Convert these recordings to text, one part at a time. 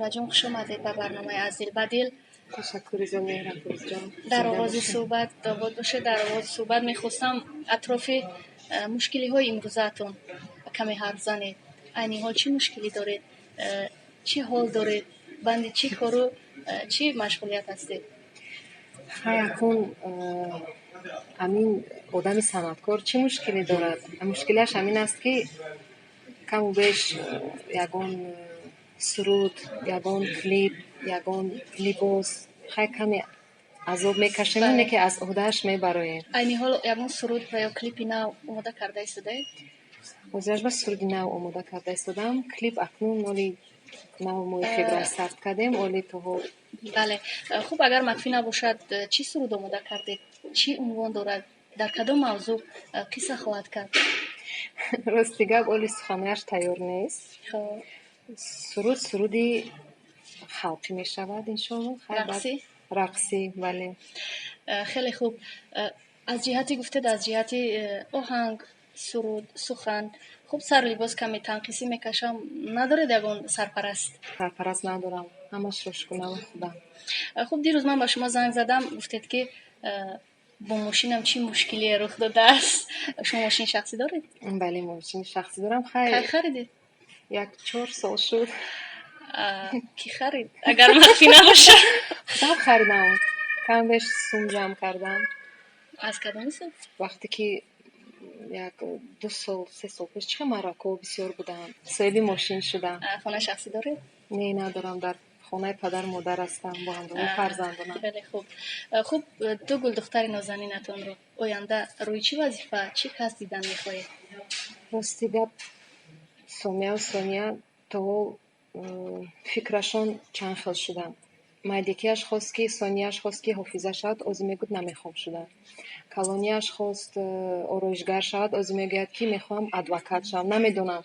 Зайнураҷон, хуш омадед ба барномаи «Аз дил ба дил». Ташаккури зиёд, Меҳрафрӯзҷон. Дар оғози суҳбат, обод бошед, дар оғози суҳбат мехостам атрофи мушкилиҳои имрӯзаатон каме ҳарф занед. Айни ҳол чӣ мушкилӣ доред, чӣ ҳол доред, банди чӣ кору чӣ машғулият ҳастед? Хай, акун ҳамин одами санъаткор чӣ мушкилӣ дорад? Мушкилиаш ҳамин аст, ки каму беш ягон суруд, ягон клип, ягон либос, хай, каме азоб мекашем, не ки аз уҳдааш мебароем. Айни ҳол ягон суруд ва ё клипи нав омода карда истодаед? Ҳозираш ба суруди нав омода карда истодам. Клип акнун моли нав, моҳи феврал сабт кардем, оли то ҳол. Бале, хуб, агар махфӣ набошад, чӣ суруд омода кардед, чӣ унвон дорад, дар кадом мавзӯъ қисса хоҳад кард? Рости гап, оли суханҳояш тайёр нест. Суруд суруди халқӣ мешавад, иншоалло. Рақсӣ? Рақсӣ, бале. Хеле хуб. Аз ҷиҳати, гуфтед, аз ҷиҳати оҳанг, суруд, сухан. Хуб, сару либос каме танқисӣ мекашам, надоред ягон сарпараст? Сарпараст надорам, ҳамашро шукрона худам. Хуб, дирӯз ман ба шумо занг задам, гуфтед, ки бо мошинам чӣ мушкилие рух додааст. Шумо мошини шахсӣ доред? Бале, мошини шахсӣ дорам, хай. Кай харидед? Як 4 сол шуд. Кӣ харид, агар махфӣ набошад? Худам харидам, кам беш сум ҷамъ кардам. Аз кадом ҳисоб? Вақте ки як 2 сол, 3 сол пеш чӣ хел маъракаҳо бисёр буданд, соҳиби мошин шудам. Хонаи шахсӣ доред? Не, надорам, дар хонаи падару модар ҳастам бо ҳамроҳи фарзандонам. Хеле хуб. Хуб, ду гулдухтари нозанинатонро оянда рӯи чӣ вазифа, чӣ касб дидан мехоҳед? Рости гап, Сомияу Сония то ҳол фикрашон чанд хел шуданд. Майдикияш хост, ки, Сонияш хост, ки ҳофиза шавад, озӣ мегӯяд, намехоҳам шудан. Калонияш хост ороишгар шавад, озӣ мегӯяд, ки мехоҳам адвокат шавам. Намедонам,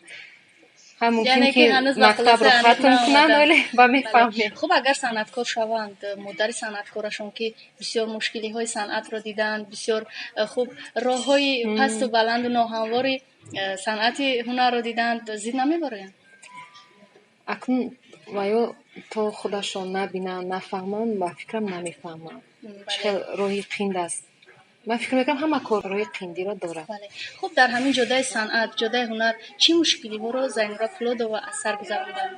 ҳай, мумкин ки мактабро хатм кунанд, вале ба мефаҳмем. Хуб, агар санъаткор шаванд, модари санъаткорашон, ки бисёр мушкилиҳои санъатро диданд, бисёр хуб роҳҳои пасту баланду ноҳамвори санъати ҳунарро диданд, зид намебароянд? Акнун ва ё то худашон набинанд, нафаҳманд, ба фикрам, намефаҳманд, чӣ хел роҳи қинд аст. Ман фикр мекунам, ҳама кор роҳи қиндиро дорад. Хуб, дар ҳамин ҷодаи санъат, ҷодаи ҳунар чӣ мушкилиҳоро Зайнура Пулодова аз сар гузаронданд?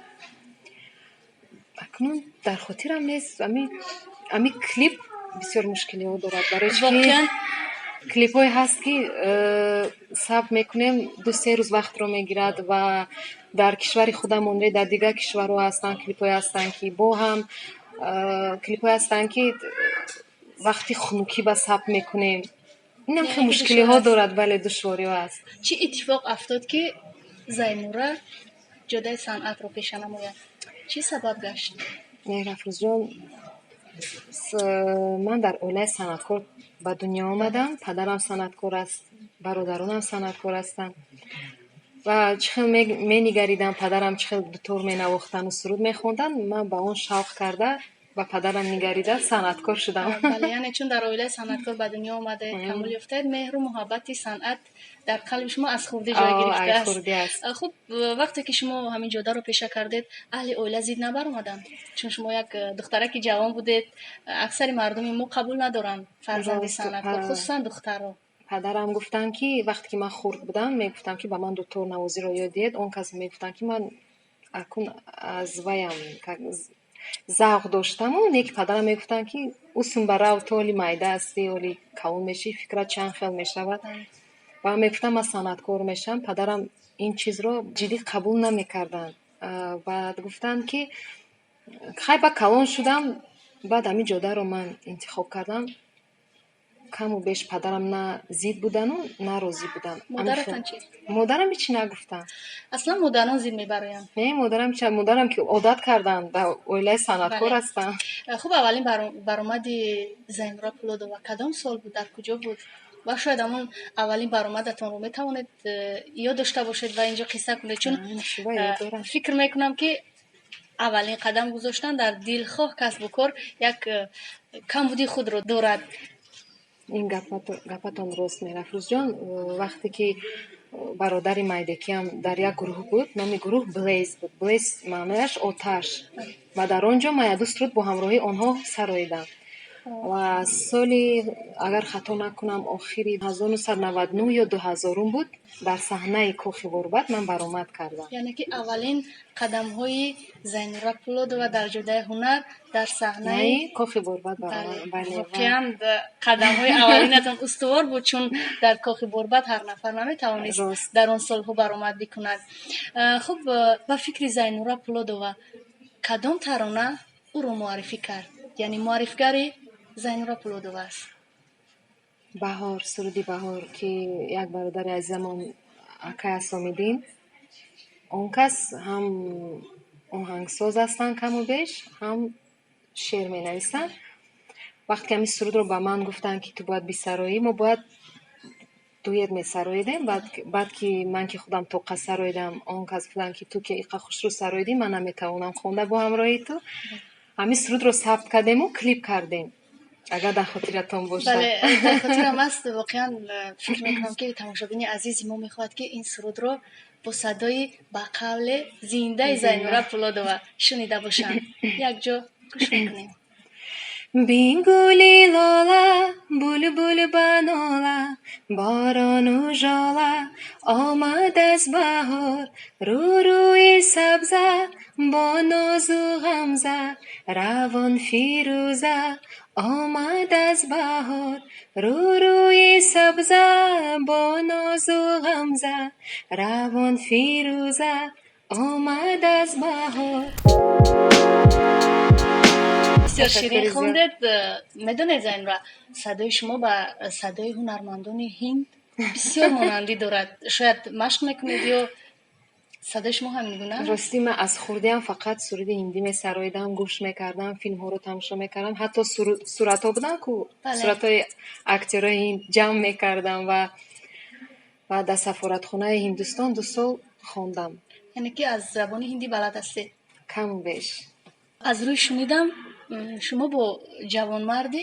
Акнун дар хотирам нест. Ами клип бисёр мушкилиҳо дорад, барои чӣ Воқеан? Клипҳое ҳаст, ки сабт мекунем, 2-3 рӯз вақтро мегирад ва дар кишвари худамон, дар дигар кишварҳо ҳастанд, клипҳое ҳастанд, ки бо ҳам клипҳое ҳастанд, ки вақти хунукӣ ба сабт мекунем. Инам хел мушкилиҳо дорад, бале, душвориҳо аст. Чӣ иттифоқ афтод, ки Зайнура ҷодаи санъатро пеша намояд? Чӣ сабаб гашт? Меҳрафрӯзҷон, ман дар оилаи санъаткор ба дунё омадам. Падарам санъаткор аст, бародаронам санъаткор ҳастанд ва чӣ хел менигаридам, падарам чӣ хел дутор менавохтану суруд мехонданд, ман ба он шавқ карда, ба падарам нигарида, санъаткор шудам. Бале, яъне чун дар оилаи санъаткор ба дунё омадаед, камол ёфтаед, меҳру муҳаббати санъат дар қалби шумо аз хурдӣ ҷой гирифтааст. Хуб, вақте ки шумо ҳамин ҷодаро пеша кардед, аҳли оила зид набаромаданд? Чун шумо як духтараки ҷавон будед, аксари мардуми мо қабул надоранд фарзанди санъаткор, хусусан духтарро. Падарам гуфтанд, ки вақте ки ман хурд будам, мегуфтам, ки ба ман дуторнавозиро ёд диҳед, он кас мегуфтанд, ки ман акун аз ваям завқ доштаму не, ки падарам мегуфтанд, ки усун барав, ту оли майда ҳастӣ, оли калон мешӣ, фикрат чанд хел мешавад. Ва мегуфтам, ман санъаткор мешавам. Падарам ин чизро ҷиддӣ қабул намекарданд. Баъд гуфтанд, ки хай, ба калон шудам, баъд ҳамин ҷодаро ман интихоб кардам. Каму беш падарам на зид будану на розӣ буданд. Модаратон чӣ? Модарам ҳечи нагуфтанд. Аслан модарон зид мебароянд. Не, модарам, модарам ки одат карданд, ба оилаи санъаткор ҳастанд. Хуб, аввалин баромади Зайнура Пулодова кадом сол буд, дар куҷо буд? Ва шояд ҳамон аввалин баромадатонро метавонед ёд дошта бошед ва инҷо қисса кунед, чун фикр мекунам, ки аввалин қадам гузоштан дар дилхоҳ касбу кор як камбудии худро дорад. Ин гапатон рост, Меҳрафрӯзҷон. Вақте ки Бародари майдакиам дар як гурӯҳ буд, номи гурӯҳ Блейз буд. Блейз маънояш оташ. Ва дар он ҷо ман якду суруд бо ҳамроҳии онҳо сароидам. Ва соли, агар хато накунам, охири 1999 ё 2000-ум буд, дар саҳнаи Кохи Борбад ман баромад кардам. Яъне ки аввалин қадамҳои Зайнура Пулодова дар ҷодаи ҳунар дар саҳнаи Кохи Борбад баромад. Бале, воқеан қадамҳои аввалинатон устувор буд, чун дар Кохи Борбад ҳар нафар наметавонист дар он солҳо баромад бикунад. Хуб, ба фикри Зайнура Пулодова, кадом тарона ӯро муаррифӣ кард, яъне муаррифгари Зайнура Пулодова аст? Баҳор, суруди Баҳор, ки як бародари азизамон, акай Асомиддин, он кас ҳам оҳангсоз ҳастанд каму беш, ҳам шеър менависанд. Вақте ки ҳамин сурудро ба ман гуфтанд, ки ту бояд бисароӣ, мо бояд дуэт месароидем. Баъд ки ман ки худам тоқа сароидам, он кас гуфтанд, ки ту ки иқа хушрӯ сароидӣ, ман наметавонам хонда бо ҳамроҳии ту. Ҳамин сурудро сабт кардему клип кардем, агар дар хотиратон бошад. Бале, дар хотирам аст. Воқеан, фикр мекунам, ки тамошобини азизи мо мехоҳад, ки ин сурудро бо садои, ба қавле, зиндаи Зайнура Пулодова шунида бошанд. Якҷо гӯш мекунем. Бин гули лола, булбул ба нола, борону жола, омад аз баҳор. Рӯ-рӯи сабза бо нозу ғамза, равон фирӯза, омад аз баҳор. Рӯ-рӯи сабза бо нозу ғамза, равон фирӯза, омад аз баҳор. Бисёр ширин хондед. Медонед, Зайнура, садои шумо ба садои ҳунармандони ҳинд бисёр монандӣ дорад. Шояд машқ мекунед ё садои шумо ҳамин гуна? Ростӣ, ман аз хурдиам фақат суруди ҳиндӣ месароидам, гӯш мекардам, филмҳоро тамошо мекардам, ҳатто суратҳо буданд ку, суратҳои актёрои ҳинд ҷамъ мекардам ва дар сафоратхонаи Ҳиндустон 2 сол хондам. Яъне ки аз забони ҳиндӣ балад ҳастед? Каму беш. Аз рӯи шунидам, шумо бо ҷавонмарди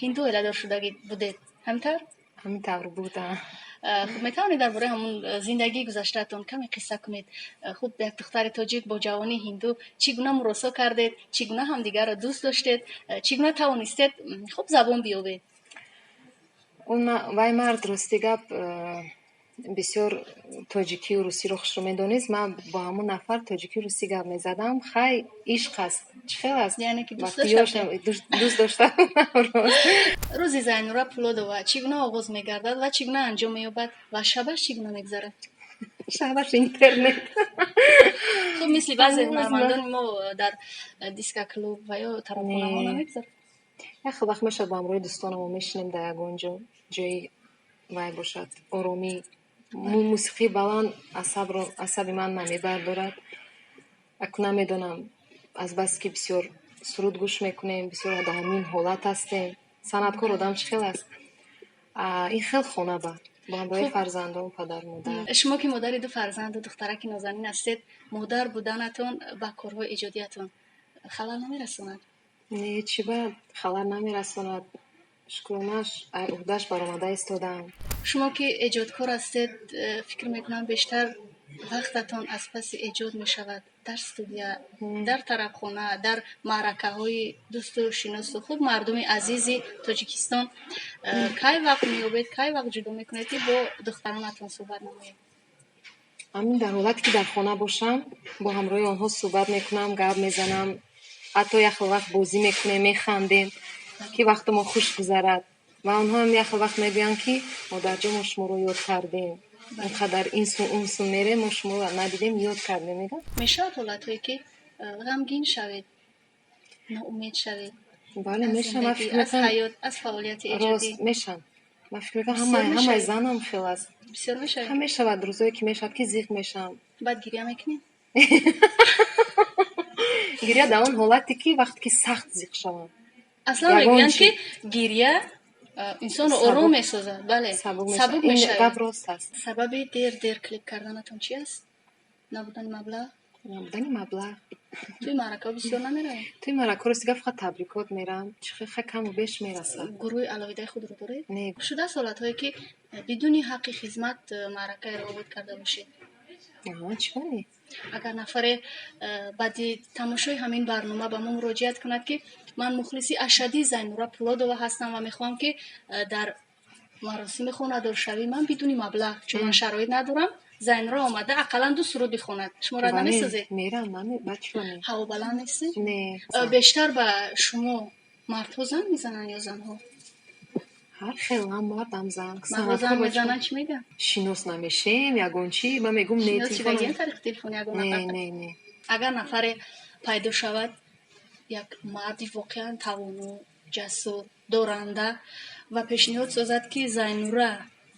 ҳинду оиладор шуда будед, ҳамин тавр? Ҳамин тавр буд. Хуб, метавонед дар бораи ҳамун зиндагии гузаштаатон каме қисса кунед? Хуб, як духтари тоҷик бо ҷавони ҳинду чӣ гуна муросо кардед, чӣ гуна ҳамдигарро дӯст доштед, чӣ гуна тавонистед, хуб, забон биёбед? Вай мард, рости гап, бисёр тоҷикию русиро хушро медонист. Ман бо ҳамон нафар тоҷикию русӣ гап мезадам. Хай, ишқ аст, чӣ хел аст. Яъне ки дӯст дӯст доштам. Рӯзи Зайнура Пулодова чӣ гуна оғоз мегардад ва чӣ гуна анҷом меёбад ва шабаш чӣ гуна мегузарад? Шабаш интернет. Хуб, мисли баъзе ҳунармандони мо дар дискоклуб ва ё тарабхонаҳо намегузарад? Як хел вақт мешавад, бо ҳамроҳи дӯстонамон мешинем дар ягон ҷо, ҷои вай бошад, оромӣ. Мусиқии баланд асабро, асаби ман намебардорад. Аку намедонам, азбаски бисёр суруд гӯш мекунем, бисёр дар ҳамин ҳолат ҳастем. Санъаткор одам чӣ хел аст, ин хел хона ба бо ҳамроҳи фарзандон, падару модар. Шумо ки модари ду фарзанду духтараки нозанин ҳастед, модар буданатон ба корҳои эҷодиятон халал намерасонад? Не, чӣ ба халал намерасонад. Шукронаш, уҳдаш баромада истодаам. Шумо ки эҷодкор ҳастед, фикр мекунам, бештар вақтатон аз паси эҷод мешавад дар студия, дар тарабхона, дар маъракаҳои дӯсту шиносу, хуб, мардуми азизи Тоҷикистон. Кай вақт меёбед, кай вақт ҷудо мекунед, ки бо духтаронатон суҳбат намоед? Ҳамин дар ҳолате ки дар хона бошам, бо ҳамроҳи онҳо суҳбат мекунам, гап мезанам, ҳатто як хел вақт бозӣ мекунем, механдем, ки вақту мо хуш гузарад. Ва онҳоам як хел вақт мегӯянд, ки модарҷон, мо шуморо ёд кардем, ин қадар ин су, он су мерем, мо шуморо надидем, ёд кардем, мегӯянд. Мешавад ҳолатҳое, ки ғамгин шавед, ноумед шавед? Бале, мешавам. Ман фикр аз ҳаёт, аз фаъолияти эҷодӣ? Рост, мешавам. Ман фикр мекунам, ҳамаи занам хел аст. Бисёр мешавед? Ҳам мешавад рӯзое, ки мешавад, ки зиқ мешавам. Баъд гиря мекунед? Гиря дар он ҳолате, ки вақте ки сахт зиқ шавам. Аслан мегӯянд, ки гиря инсонро ором месозад. Бале, сабук мешавад. Гап рост аст. Сабаби дер дер клип карданатон чи аст? Набудани маблағ? Набудани маблағ. Туи маъракаҳо бисёр намеравед? Туи маъракаҳо, рости гап, фақат табрикот мерам. Чӣ хел каму беш мерасад. Гурӯҳи алоҳидаи худро доред? Не. Шудааст ҳолатҳое, ки бидуни ҳаққи хизмат маъракаеро обод карда бошед? Чӣ не? Агар нафаре баъди тамошои ҳамин барнома ба мо муроҷиат кунад, ки ман мухлиси ашаддии Зайнура Пулодова ҳастам ва мехоҳам, ки дар маросими хонадоршавӣ ман бидуни маблағ, чун ман шароит надорам, Зайнура омада ақаллан ду суруд бихонад, шумо рад намесозед? Мерам, баъд чӣ не? Ҳавобаланд нестед? Не. Бештар ба шумо мардҳо занг мезананд ё занҳо? Ҳар хел, ҳам мард, ҳам зан. Мардҳо занг мезананд, чӣ мегӯянд? Шинос намешем, ягон чӣ, ман мегӯм, не. Шинос шудагиен тариқи телефон ягон нафар? Не, не, не. Агар нафаре пайдо шавад, як марди воқеан тавоно, ҷасур, доранда ва пешниҳод созад, ки Зайнура,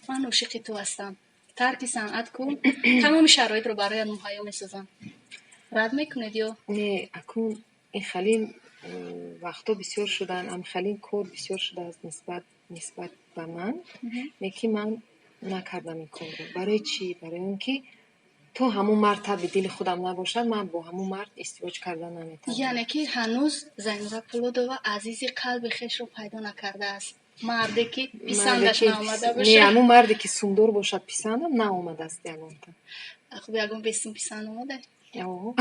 ман ошиқи ту ҳастам, тарки санъат кун, тамоми шароитро бароят муҳайё месозам, рад мекунед ё? Не, акун ин халин вақтҳо бисёр шуданд, амхалин кор бисёр шудааст нисбат ба ман, лекин ман накардам ин корро. Барои чӣ? Барои он ки то ҳамун мард таби дили худам набошад, ман бо ҳамун мард издивоҷ карда наметавонам. Яъне ки ҳанӯз Зайнура Пулодова азизи қалби хешро пайдо накардааст, марде ки писандаш наомада Не, бошад. Ҳамун марде ки сумдор бошад, писандам наомадааст ягонта. Хуб, ягон бесум писанд омада? О.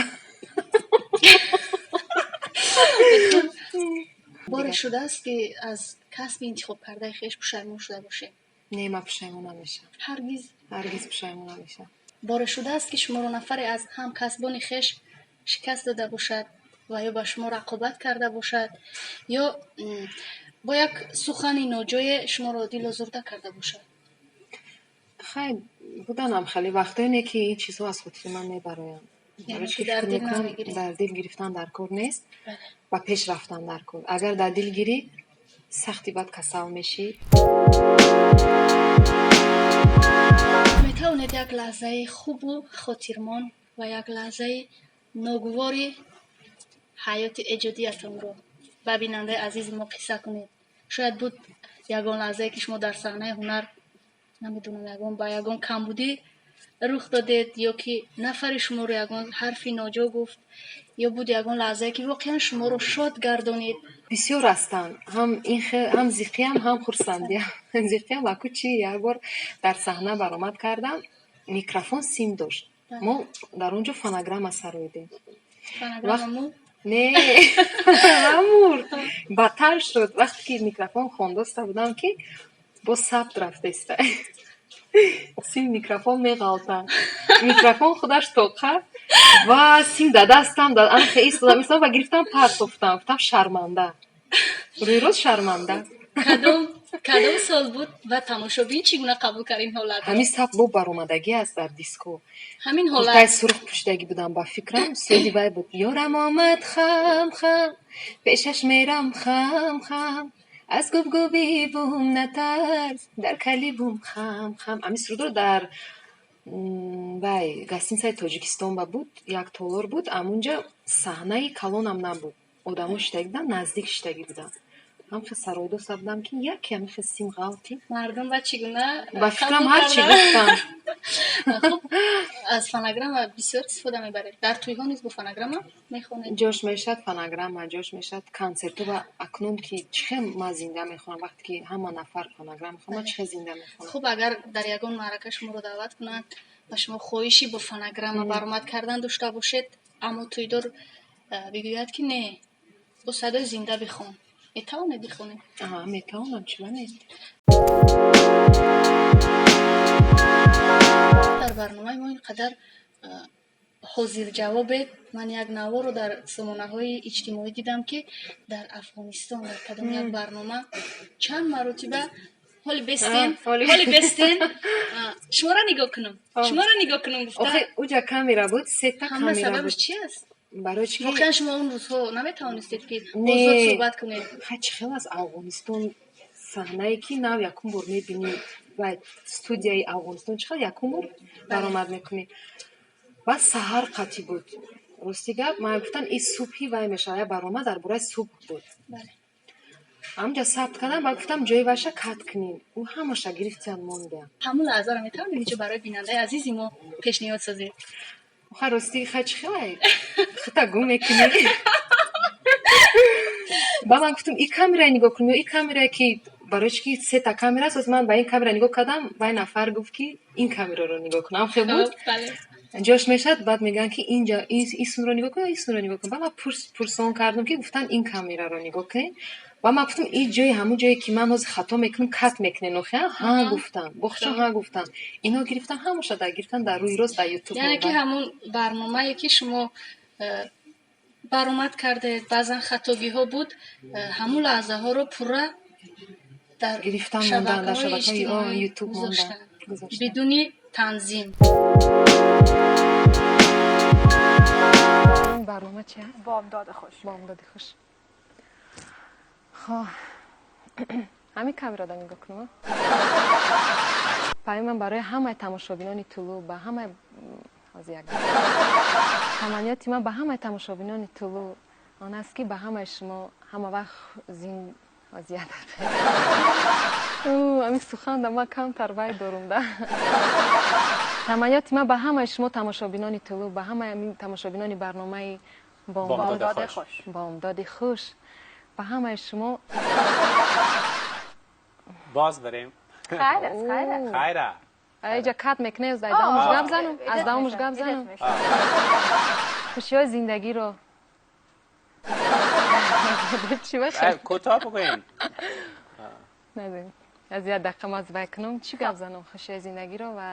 Боре шудааст, ки аз касби интихобкардаи хеш пушаймон шуда бошед? Не, ман пушаймон намешавам. Ҳаргиз? Ҳаргиз пушаймон намешавам. Боре шудааст, ки шуморо нафаре аз ҳамкасбони хеш шикаст дода бошад ва ё ба шумо рақобат карда бошад, ё бо як сухани ноҷое шуморо дилозурда карда бошад? Хай, буданам хеле вақтҳое, не ки ин чизҳо аз хотири ман мебароянд. Яъне Барои ки чӣ дар фикр дил мекунам, намегиред? Дар дил гирифтан дар кор нест, ба пеш рафтан дар кор. Агар дар дил гирӣ, сахти бад касал мешӣ. Метавонед як лаҳзаи хубу хотирмон ва як лаҳзаи ногувори ҳаёти эҷодиятонро ба бинандаи азизи мо қисса кунед? Шояд буд ягон лаҳзае, ки шумо дар саҳнаи ҳунар, намедонам, ягон ба ягон камбудӣ рух додед, ё ки нафаре шуморо ягон ҳарфи ноҷо гуфт, ё буд ягон лаҳзае, ки воқеан шуморо шод гардонид? Бисёр ҳастанд, ҳам ин хел, ҳам зиқиям, ҳам хурсандиям. Зиқиям аку чи, як бор дар саҳна баромад кардам, микрофон сим дошт, мо дар он ҷо фонограмма сароидем. Фонограмма му? Не, намурд, бадтар шуд. Вақте ки микрофон хондоста будам, ки бо сабт рафтеста, сим микрофон меғалтад, микрофон худаш тоқа ва сим дар дастам анхе истодам, истодам ва гирифтам, партофтам. Гуфтам, шарманда, рӯйрост шарманда. Кадом сол буд ва тамошобин чӣ гуна қабул кард ин ҳолатро? Ҳамин сабт бо баромадагӣ аст дар диско. Ҳамин ҳолат. Куртаи сурх пӯшидагӣ будам, ба фикрам, суруди вай буд: ёрам омад хам хам, пешаш мерам хам хам, аз губгуби бум натарс, дар кали бум хам хам. Ҳамин сурудро дар вай гостиницаи Тоҷикистон ба буд, як толор буд, амунҷа саҳнаи калонам набуд, одамо шиштагӣ буданд, наздик шиштагӣ буданд. Ҳамхел сароидоста будам, ки яке ҳамихел сим ғалтид. Мардум ба чӣ гуна Ба фикрам, қабул ҳарчи карданд? гуфтам. Хуб, аз фонограмма бисёр истифода мебаред? Дар тӯйҳо низ бо фонограмма мехонед? Ҷош мешавад фонограмма, ҷош мешавад консертҳо. Ва акнун ки чӣ хел ман зинда мехонам, вақте ки ҳама нафар фонограмма мехонам, ман чӣ хел зинда мехонам? Хуб, агар дар ягон маърака шуморо даъват кунанд ва шумо хоҳиши бо фонограмма баромад кардан дошта бошед, аммо тӯйдор бигӯяд, ки не, бо садои зинда бихон, метавонед бихонед? Метавонам, чӣ нест. Дар барномаи мо ин қадар ҳозирҷавобед. Ман як наворо дар сомонаҳои иҷтимоӣ дидам, ки дар Афғонистон дар кадом як барнома чанд маротиба ҳоли бестен, ҳоли бестен, шуморо нигоҳ кунам, шуморо нигоҳ кунам гуфта. Охе, уҷа камера буд, сета Ҳама камера сабабаш буд. чи аст? Барои чӣ ки Воқеан шумо он рӯзҳо наметавонистед, ки Не. озод суҳбат кунед? Хай, чӣ хел аз Афғонистон саҳнае, ки нав якум бор мебинӣ, ва студияи Афғонистон, чӣ хел якум бор баромад мекунӣ? Баъд саҳар қатъӣ буд, рости гап, ман гуфтам, ин субҳи вай мешавад, як барнома дар бораи субҳ буд. Ҳамҷа сабт кардам, баъд гуфтам, ҷои вайша кат кунем, ӯ ҳамаша гирифтиян, мондия. Ҳамун лаҳзаро метавонед инҷо барои бинандаи азизи мо пешниҳод созед? Охай, ростӣ, хай, чӣ хелай хита гум мекунӣ? Ба ман гуфтам, и камера нигоҳ кунем ё и камера, ки барои чӣ ки сета камера аст. Ман ба ин камера нигоҳ кардам, вай нафар гуфт, ки ин камераро нигоҳ кунам, хел буд, ҷош мешавад. Баъд мегӯянд, ки инҷа ин сунро нигоҳ кун, ин сунро нигоҳ кун. Баъд ман пурсон кардам, ки гуфтанд, ин камераро нигоҳ кунед. Ва ман гуфтам, ин ҷои ҳамун ҷое, ки ман ҳозир хато мекунам, cut мекунед, охи? Ҳа, гуфтам, бохшо, ҳа, гуфтам. Ино гирифтан, ҳамаша дар гирифтан, дар рӯи рост дар Ютуб. Яъне ки ҳамун барномае, ки шумо баромад кардед, баъзан хатогиҳо буд, ҳамун лаҳзаҳоро пурра дар гирифтан мондан, дар шабакаҳои шабакаи Ютуб мондан. Бидуни танзим. Барнома чи аст? Бомдоди хуш. Бомдоди хуш. Хо, ҳамин камерада нигоҳ кунам. Паёми ман барои ҳамаи тамошобинони Тулӯъ, ба ҳамаи, ҳозир як, таманниёти ман ба ҳамаи тамошобинони Тулӯъ он аст, ки ба ҳамаи шумо ҳама вақт зин, ҳозир як, ҳамин суханда ман камтар вай дорум да. Таманниёти ман ба ҳамаи шумо тамошобинони Тулӯъ, ба ҳамаи тамошобинони барномаи Бомдоди хуш, Бомдоди хуш, ба ҳамаи шумо Боз барем. Хайр аст, хайр аст. Хайра. Иҷа cut мекунем, аз давомаш гап занам, аз давомаш гап занам. Хушиҳои зиндагиро чӣ бошад? Кӯтоҳ бигӯем. Надонем, аз як дақиқа ман вай кунам, чӣ гап занам. Хушиҳои зиндагиро ва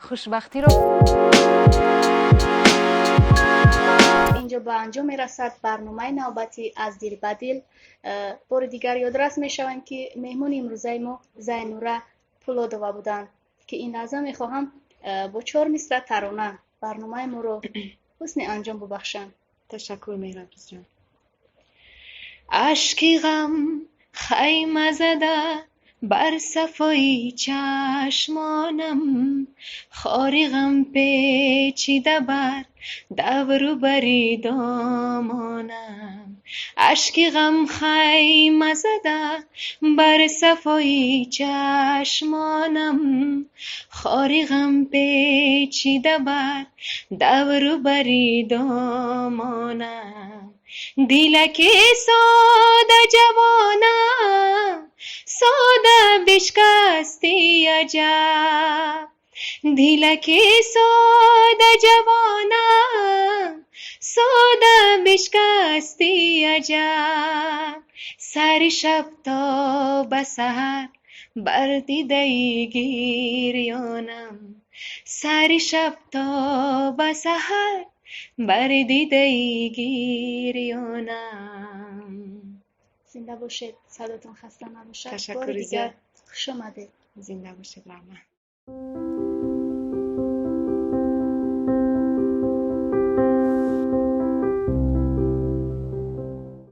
хушбахтиро. Инҷо ба анҷом мерасад барномаи навбатӣ «Аз дил ба дил». Бори дигар ёдрас мешавем, ки меҳмони имрӯзаи мо Зайнура Пулодова буданд, ки ин лаҳза мехоҳам бо чор мисра тарона барномаи моро ҳусни анҷом бубахшанд. Ташаккур, Меҳрабдӯстҷон. Ашки ғам хайма зада бар сафои чашмонам, хори ғам печида бар давру бари домонам. Ашки ғам хайма зада бар сафои чашмонам, хори ғам печида бар давру бари домонам. Дилаки сода ҷавонам сода бишкасти аҷаб, дилаки сода ҷавонам сода бишкасти аҷаб. Сари шаб то ба саҳар бар дидаи гирёнам, сари шаб то ба саҳар бар дидаи гирёнам. Зинда бошед, садотон хаста набошад. Ташаккури Бори дигар зиёд. Хуш омадед. Зинда бошед, раҳмат.